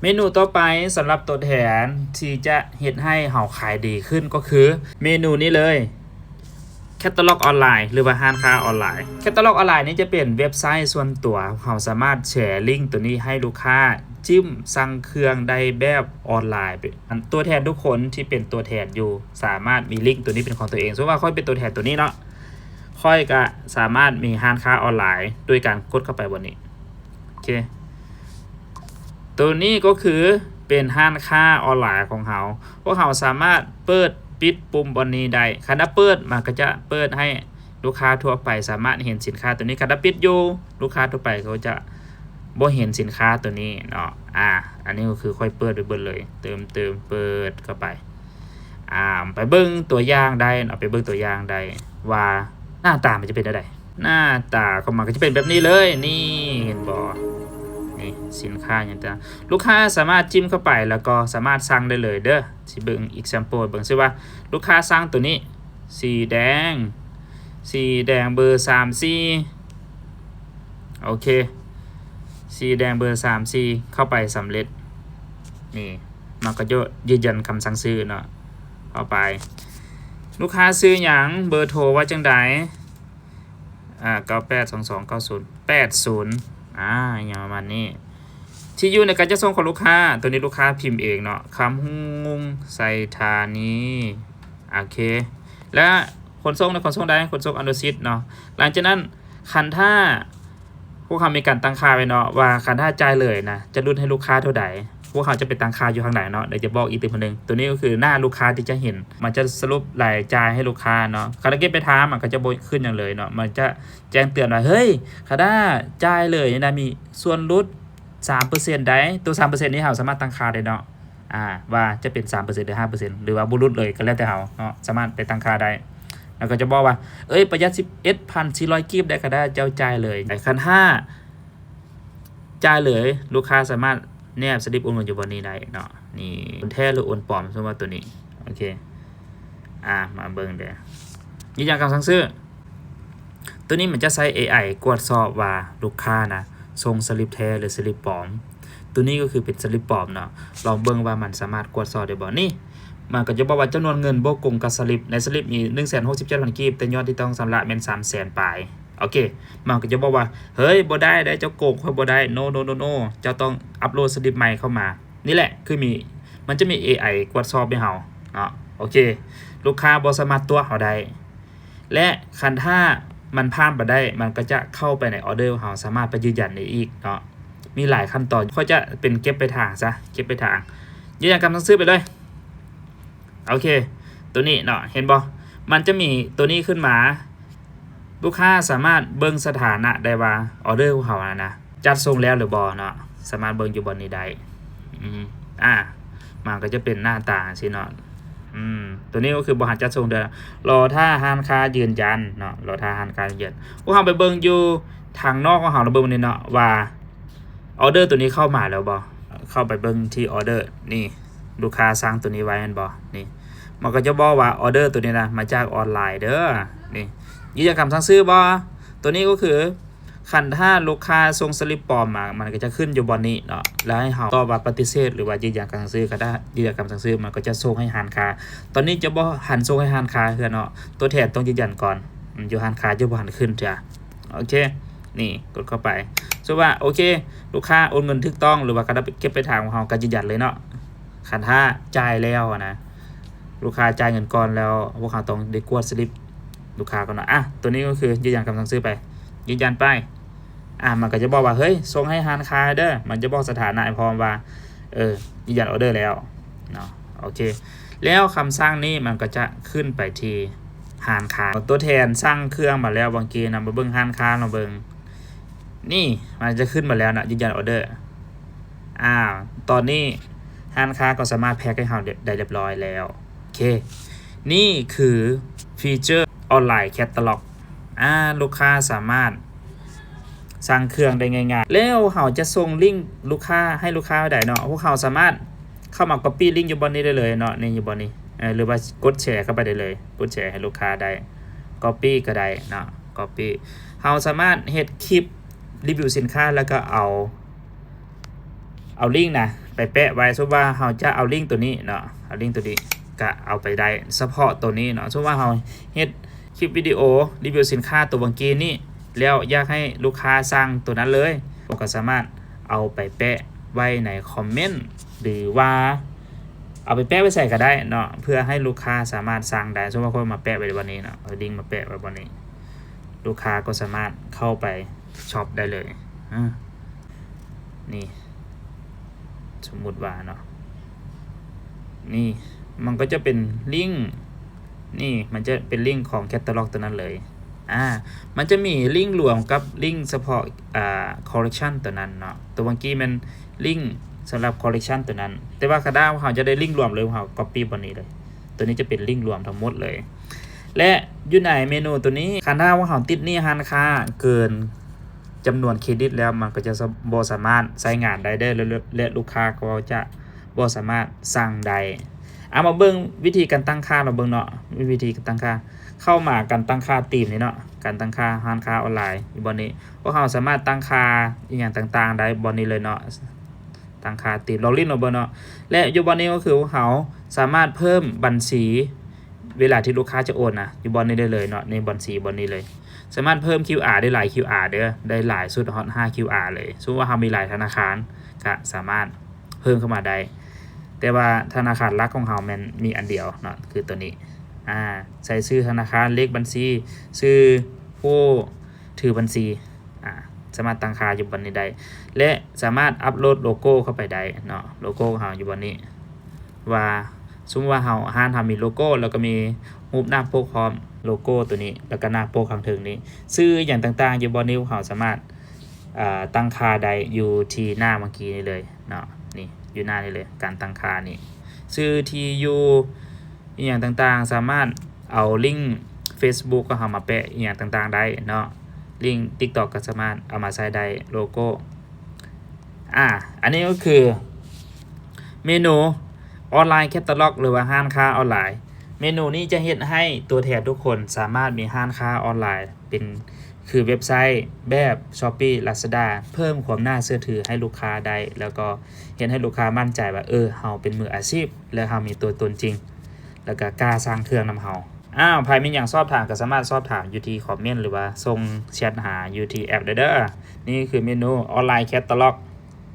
ເມນູຕໍ່ໄປສຳລັບຕົວແທນທີ່ຈະເຮັດໃຫ້ເຮົາຂາຍດີຂຶ້ນກໍຄືເມນູນີ້ເລີຍ Catalog ອອນລາຍ ຫຼືວ່າຮ້ານຄ້າອອນລາຍ. Catalog ອອນລາຍນີ້ຈະເປັນເວັບໄຊສ່ວນຕົວ, ເຮົາສາມາດແຊລິ້ງຕົວນີ້ໃຫ້ລູກຄ້າຈິ້ມສັ່ງເຄື່ອງໄດ້ແບບອອນລາຍ. ອັນ ຕົວແທນທຸກຄົນທີ່ເປັນຕົວແທນຢູ່ ສາມາດມີລິ້ງຕົວນີ້ເປັນຂອງຕົວເອງ. ສົມມຸດວ່າຂ້ອຍເປັນຕົວແທນຕົວນີ້ເນາະ, ຂ້ອຍກະສາມາດມີຮ້ານຄ້າອອນລາຍດ້ວຍການກົດເຂົ້າໄປບ່ອນນີ້. ໂອເຄ ໂຕນີ້ກໍຄືເປັນຮ້ານຄ້າອອນລາຍຂອງເຮົາ. ພວກເຮົາສາມາດເປີດປິດປຸ່ມບ່ອນນີ້ໄດ້. ຄັນຖ້າເປີດ ມັນກໍຈະເປີດໃຫ້ລູກຄ້າທົ່ວໄປສາມາດເຫັນສິນຄ້າໂຕນີ້. ຄັນຖ້າປິດຢູ່ ລູກຄ້າທົ່ວໄປເຂົາຈະບໍ່ເຫັນສິນຄ້າໂຕນີ້ເນາະ. ອາ ອັນນີ້ກໍຄືຂ້ອຍເປີດໄປເບິດເລີຍ. ເຕີມ ເຕີມ ເປີດເຂົ້າໄປ. ອາ ໄປເບິ່ງຕົວຢ່າງໄດ້ເນາະ, ໄປເບິ່ງຕົວຢ່າງໄດ້ວ່າໜ້າຕາມັນຈະເປັນແນວໃດ. ໜ້າຕາຂອງມັນກໍຈະເປັນແບບນີ້ເລີຍ. ນີ້ ເຫັນບໍ່? ນີ້ ສິນຄ້າຫຍັງຕ່າງໆ ລູກຄ້າສາມາດຈິ້ມເຂົ້າໄປ ແລ້ວກໍສາມາດສັ່ງໄດ້ເລີຍເດີ. ຊິເບິ່ງ example ໃຫ້ເບິ່ງ. ຊື່ວ່າລູກຄ້າສັ່ງໂຕນີ້ ສີແດງ ສີແດງເບີສາມສີ່. ໂອເຄ ສີແດງເບີສາມສີ່ ເຂົ້າໄປສຳເລັດ. ນີ້ ມັນກໍຈະຢືນຢັນຄຳສັ່ງຊື້ເນາະ. ເຂົ້າໄປ ລູກຄ້າຊື່ຫຍັງ? ເບີໂທວ່າຈັ່ງໃດ? ອາ ເກົ້າແປດສອງສອງເກົ້າສູນແປດສູນ ອາ ຫຍັງປະມານນີ້. ທີ່ຢູ່ໃນການຈັດສົ່ງຂອງລູກຄ້າ ໂຕນີ້ລູກຄ້າພິມເອງເນາະ, ຄຳຮຸງ ໄຊທານີ. ໂອເຄ ແລະ ຂົນສົ່ງນະຄອນ ສົ່ງໄດ້ ຂົນສົ່ງອະນຸສິດເນາະ. ຫຼັງຈາກນັ້ນ ຄັນຖ້າ ພວກເຮົາມີການຕັ້ງຄ່າໄວ້ເນາະ ວ່າຄັນຖ້າຈ່າຍເລີຍນະ ຈະຫຼຸດໃຫ້ລູກຄ້າເທົ່າໃດ. ພວກເຮົາຈະໄປຕັ້ງຄ່າຢູ່ຂ້າງໃນເນາະ, ດຽວຈະບອກອີກຕື່ມໜຶ່ງ. ໂຕນີ້ກໍຄືໜ້າລູກຄ້າທີ່ຈະເຫັນ, ມັນຈະສະຫຼຸບລາຍຈ່າຍໃຫ້ລູກຄ້າເນາະ. ຄັນເກັບປາຍທາງ ມັນກໍຈະບໍ່ຂຶ້ນຫຍັງເລີຍເນາະ, ມັນຈະແຈ້ງເຕືອນວ່າ ເຮີ້ຍ ຄັນຖ້າຈ່າຍເລີຍນະ ມີສ່ວນຫຼຸດສາມເປີເຊັນໃດ໋. ໂຕສາມເປີເຊັນນີ້ເຮົາສາມາດຕັ້ງຄ່າໄດ້ເນາະ ອາ ວ່າຈະເປັນສາມເປີເຊັນ ຫຼື ຫ້າເປີເຊັນ ຫຼືວ່າບໍ່ຫຼຸດເລີຍກໍແລ້ວແຕ່ເຮົາເນາະ, ສາມາດໄປຕັ້ງຄ່າໄດ້. ແລ້ວກໍຈະບອກວ່າ ເອີຍ ປະຢັດສິບເອັດພັນສີ່ຮ້ອຍກີບໄດ້ກໍໄດ້ ເຈົ້າຈ່າຍເລີຍ. ຄັນຖ້າຈ່າຍເລີຍ ລູກຄ້າສາມາດແນບສະລິບໂອນເງິນຢູ່ບ່ອນນີ້ໄດ້ເນາະ. ນີ້ ໂອນແທ້ ຫຼື ໂອນປອມ ສົມມຸດວ່າໂຕນີ້. ໂອເຄ ອາ ມາເບິ່ງເດີ ຢືນຢັນຄຳສັ່ງຊື້. ໂຕນີ້ມັນຈະໃຊ້ເອໄອກວດສອບວ່າລູກຄ້ານະ ສົ່ງສະລິບແທ້ ຫຼື ສະລິບປອມ. ໂຕນີ້ກໍຄືເປັນສະລິບປອມເນາະ, ລອງເບິ່ງວ່າມັນສາມາດກວດສອບໄດ້ບໍ່. ນີ້ ມັນກໍຈະບອກວ່າຈຳນວນເງິນບໍ່ກົງກັບສະລິບ, ໃນສະລິບມີໜຶ່ງແສນຫົກສິບເຈັດພັນກີບ ແຕ່ຍອດທີ່ຕ້ອງຊຳລະແມ່ນສາມແສນປາຍ. ໂອເຄ ມັນກໍຈະບອກວ່າ ເຮີ້ຍ ບໍ່ໄດ້ເດ້ ເຈົ້າໂກງຂ້ອຍບໍ່ໄດ້ ໂນ ໂນ ໂນ ໂນ ເຈົ້າຕ້ອງອັບໂຫຼດສະລິບໃໝ່ເຂົ້າມາ. ນີ້ແຫຼະ ຄືມີ ມັນຈະມີເອໄອກວດສອບໃຫ້ເຮົາເນາະ. ໂອເຄ ລູກຄ້າບໍ່ສາມາດຕົວະເຮົາໄດ້ ແລະ ຄັນຖ້າມັນຜ່ານໄປໄດ້ ມັນກໍຈະເຂົ້າໄປໃນອໍເດີຂອງເຮົາ, ສາມາດໄປຢືນຢັນໄດ້ອີກເນາະ. ມີຫຼາຍຂັ້ນຕອນ, ຂ້ອຍຈະເປັນເກັບປາຍທາງຊະ, ເກັບປາຍທາງ ຢືນຢັນຄຳສັ່ງຊື້ໄປເລີຍ. ໂອເຄ ໂຕນີ້ເນາະ ເຫັນບໍ່? ມັນຈະມີໂຕນີ້ຂຶ້ນມາ, ລູກຄ້າສາມາດເບິ່ງສະຖານະໄດ້ວ່າ ອໍເດີຂອງເຮົາຫັ້ນນະ ຈັດສົ່ງແລ້ວຫຼືບໍ່ເນາະ, ສາມາດເບິ່ງຢູ່ບ່ອນນີ້ໄດ້. ອືມ ອາ ມັນກໍຈະເປັນໜ້າຕາຈັ່ງຊີ້ເນາະ. ອືມ ໂຕນີ້ກໍຄືບໍ່ທັນຈັດສົ່ງເທື່ອ, ລໍຖ້າຮ້ານຄ້າຢືນຢັນເນາະ, ລໍຖ້າຮ້ານຄ້າຢືນຢັນ. ພວກເຮົາໄປເບິ່ງຢູ່ທາງນອກຂອງເຮົາ ລະເບິ່ງນີ້ເນາະ ວ່າ ອໍເດີໂຕນີ້ເຂົ້າມາແລ້ວບໍ່? ເຂົ້າໄປເບິ່ງທີ່ອໍເດີ ນີ້ ລູກຄ້າສັ່ງໂຕນີ້ໄວ້ແມ່ນບໍ່? ນີ້ ມັນກໍຈະບອກວ່າ ອໍເດີໂຕນີ້ນະ ມາຈາກອອນລາຍເດີ. ນີ້ ຢືນຢັນຄຳສັ່ງຊື້ບໍ່? ໂຕນີ້ກໍຄື ຄັນຖ້າລູກຄ້າສົ່ງສະລິບປອມມາ ມັນກໍຈະຂຶ້ນຢູ່ບ່ອນນີ້ເນາະ, ແລ້ວໃຫ້ເຮົາຕອບວ່າປະຕິເສດ ຫຼືວ່າຢືນຢັນຄຳສັ່ງຊື້. ຄັນຖ້າຢືນຢັນຄຳສັ່ງຊື້ ມັນກໍຈະສົ່ງໃຫ້ຮ້ານຄ້າ. ຕອນນີ້ຈະບໍ່ທັນສົ່ງໃຫ້ຮ້ານຄ້າເທື່ອເນາະ, ຕົວແທນຕ້ອງຢືນຢັນກ່ອນ ອືມ ຢູ່ຮ້ານຄ້າ ຈະບໍ່ທັນຂຶ້ນເທື່ອ. ໂອເຄ ນີ້ ກົດເຂົ້າໄປ. ສົມມຸດວ່າ ໂອເຄ ລູກຄ້າໂອນເງິນຖືກຕ້ອງ ຫຼືວ່າການເກັບປາຍທາງຂອງເຮົາ ກໍຢືນຢັນເລີຍເນາະ. ຄັນຖ້າຈ່າຍແລ້ວນະ ລູກຄ້າຈ່າຍເງິນກ່ອນແລ້ວ ພວກເຮົາຕ້ອງໄດ້ກວດສະລິບລູກຄ້າກ່ອນເນາະ. ອະ ໂຕນີ້ກໍຄືຢືນຢັນຄຳສັ່ງຊື້ໄປ ຢືນຢັນໄປ. ອະ ມັນກໍຈະບອກວ່າ ເຮີ້ຍ ສົ່ງໃຫ້ຮ້ານຄ້າເດີ. ມັນຈະບອກສະຖານະໃຫ້ພ້ອມວ່າ ເອີ ຢືນຢັນອໍເດີແລ້ວເນາະ. ໂອເຄ ແລ້ວຄຳສັ່ງນີ້ມັນກໍຈະຂຶ້ນໄປທີ່ຮ້ານຄ້າ. ຕົວແທນສັ່ງເຄື່ອງມາແລ້ວຫວ່າງກີ້ນະ, ມາເບິ່ງຮ້ານຄ້າເນາະ ເບິ່ງ ນີ້ ມັນຈະຂຶ້ນມາແລ້ວເນາະ ຢືນຢັນອໍເດີ. ອາ ຕອນນີ້ຮ້ານຄ້າກໍສາມາດແພັກໃຫ້ເຮົາໄດ້ ໄດ້ລຽບຮ້ອຍແລ້ວ. ໂອເຄ ນີ້ຄືຟີເຈີອອນລາຍແຄດຕາລັອກ. ອາ ລູກຄ້າສາມາດສັ່ງເຄື່ອງໄດ້ງ່າຍໆ. ແລ້ວເຮົາຈະສົ່ງລິ້ງລູກຄ້າ ໃຫ້ລູກຄ້າໄດ້ເນາະ. ພວກເຮົາສາມາດເຂົ້າມາກັອບປີ້ລິ້ງຢູ່ບ່ອນນີ້ໄດ້ເລີຍເນາະ, ນີ້ ຢູ່ບ່ອນນີ້ ເອີ ຫຼືວ່າກົດແຊເຂົ້າໄປໄດ້ເລີຍ, ກົດແຊໃຫ້ລູກຄ້າໄດ້, ກັອບປີ້ກໍໄດ້ເນາະ, ກັອບປີ້. ເຮົາສາມາດເຮັດຄລິບຣີວິວສິນຄ້າ ແລ້ວກໍເອົາ ເອົາລິ້ງນະ ໄປແປະໄວ້. ສົມມຸດວ່າເຮົາຈະເອົາລິ້ງໂຕນີ້ເນາະ ເອົາລິ້ງໂຕນີ້ກະເອົາໄປໄດ້ສະເພາະໂຕນີ້ເນາະ. ສົມມຸດວ່າເຮົາເຮັດຄລິບວິດີໂອຣີວິວສິນຄ້າໂຕເມື່ອກີ້ນີ້ ແລ້ວຢາກໃຫ້ລູກຄ້າສັ່ງໂຕນັ້ນເລີຍ ເຮົາກໍສາມາດເອົາໄປແປະໄວ້ໃນຄອມເມັນ ຫຼືວ່າເອົາໄປແປະໄວ້ໃສກໍໄດ້ເນາະ ເພື່ອໃຫ້ລູກຄ້າສາມາດສັ່ງໄດ້. ສົມມຸດວ່າຂ້ອຍມາແປະໄວ້ບ່ອນນີ້ເນາະ ເອົາລິ້ງມາແປະໄວ້ບ່ອນນີ້ ລູກຄ້າກໍສາມາດເຂົ້າໄປຊັອບໄດ້ເລີຍ. ອາ ນີ້ ສົມມຸດວ່າເນາະ ນີ້ ມັນກໍຈະເປັນລິ້ງ ນີ້ ມັນຈະເປັນລິ້ງຂອງແຄດຕາລັອກໂຕນັ້ນເລີຍ. ອາ ມັນຈະມີລິ້ງລວມກັບລິ້ງສະເພາະ ອາ ຄໍເລັກຊັນໂຕນັ້ນເນາະ. ໂຕເມື່ອກີ້ແມ່ນລິ້ງສຳລັບຄໍເລັກຊັນໂຕນັ້ນ ແຕ່ວ່າຄັນຖ້າເຮົາຢາກໄດ້ລິ້ງລວມເລີຍ ເຮົາກັອບປີ້ບ່ອນນີ້ເລີຍ. ໂຕນີ້ຈະເປັນລິ້ງລວມທັງໝົດເລີຍ. ແລະ ຢູ່ໃນເມນູໂຕນີ້ ຄັນຖ້າວ່າເຮົາຕິດໜີ້ຮ້ານຄ້າເກີນຈຳນວນເຄຣດິດແລ້ວ ມັນກໍຈະສະ ບໍ່ສາມາດໃຊ້ງານໄດ້ເດີ ແລະ ແລະ ລູກຄ້າກໍຈະບໍ່ສາມາດສັ່ງໄດ້. ເອົາ ມາເບິ່ງວິທີການຕັ້ງຄ່າເນາະ ເບິ່ງເນາະ ວິທີການຕັ້ງຄ່າ. ເຂົ້າມາການຕັ້ງຄ່າທີມນີ້ເນາະ ການຕັ້ງຄ່າຮ້ານຄ້າອອນລາຍ ຢູ່ບ່ອນນີ້ ພວກເຮົາສາມາດຕັ້ງຄ່າອີ່ຫຍັງຕ່າງໆໄດ້ບ່ອນນີ້ເລີຍເນາະ. ຕັ້ງຄ່າທີມ ລັອກອິນເນາະ ເບິ່ງເນາະ ແລະ ຢູ່ບ່ອນນີ້ກໍຄືພວກເຮົາສາມາດເພີ່ມບັນຊີ ເວລາທີ່ລູກຄ້າຈະໂອນນະ ຢູ່ບ່ອນນີ້ໄດ້ເລີຍເນາະ ໃນບັນຊີບ່ອນນີ້ເລີຍ. ສາມາດເພີ່ມຄິວອາໄດ້ຫຼາຍຄິວອາເດີ ໄດ້ຫຼາຍສຸດຮອດຫ້າຄິວອາເລີຍ. ສົມມຸດວ່າເຮົາມີຫຼາຍທະນາຄານ ກະສາມາດເພີ່ມເຂົ້າມາໄດ້ ແຕ່ວ່າທະນາຄານຫຼັກຂອງເຮົາແມ່ນມີອັນດຽວເນາະ ຄືໂຕນີ້. ອາ ໃສ່ຊື່ທະນາຄານ ເລກບັນຊີ ຊື່ຜູ້ຖືບັນຊີ ອາ ສາມາດຕັ້ງຄ່າຢູ່ບ່ອນນີ້ໄດ້ ແລະ ສາມາດອັບໂຫຼດໂລໂກ້ເຂົ້າໄປໄດ້ເນາະ. ໂລໂກ້ເຮົາຢູ່ບ່ອນນີ້ ວ່າ ສົມມຸດວ່າເຮົາ ຮ້ານເຮົາມີໂລໂກ້ ແລ້ວກໍມີຮູບໜ້າປົກພ້ອມ ໂລໂກ້ໂຕນີ້ ແລ້ວກໍໜ້າປົກຂ້າງເທິງນີ້ ຊື່ຫຍັງຕ່າງໆຢູ່ບ່ອນນີ້ ເຮົາສາມາດ ເອີ ຕັ້ງຄ່າໄດ້ຢູ່ທີ່ໜ້າເມື່ອກີ້ນີ້ເລີຍເນາະ. ນີ້ ຢູ່ໜ້ານີ້ເລີຍ ການຕັ້ງຄ່ານີ້ ຊື່ ທີ່ຢູ່ ອີ່ຫຍັງຕ່າງໆ ສາມາດເອົາລິ້ງເຟສບຸກຂອງເຮົາມາແປະອີ່ຫຍັງຕ່າງໆໄດ້ເນາະ. ລິ້ງຕິກຕັອກກໍສາມາດເອົາມາໃຊ້ໄດ້ ໂລໂກ້. ອາ ອັນນີ້ກໍຄືເມນູອອນລາຍແຄດຕາລັອກ ຫຼືວ່າຮ້ານຄ້າອອນລາຍ. ເມນູນີ້ຈະເຮັດໃຫ້ຕົວແທນທຸກຄົນສາມາດມີຮ້ານຄ້າອອນລາຍ ເປັນ ຄືເວັບໄຊແບບ Shopee Lazada ເພີ່ມຄວາມໜ້າເຊື່ອຖືໃຫ້ລູກຄ້າໄດ້ ແລ້ວກໍເຮັດໃຫ້ລູກຄ້າໝັ້ນໃຈວ່າ ເອີ ເຮົາເປັນມືອາຊີບ ແລະ ເຮົາມີຕົວຕົນຈິງ ແລ້ວກໍກ້າສັ່ງເຄື່ອງນຳເຮົາ. ອ້າວ ໃຜມີຫຍັງສອບຖາມກໍສາມາດສອບຖາມຢູ່ທີ່ຄອມເມັນ ຫຼືວ່າສົ່ງແຊັດຫາຢູ່ທີ່ແອັບໄດ້ເດີ. ນີ້ຄືເມນູອອນລາຍແຄດຕາລັອກ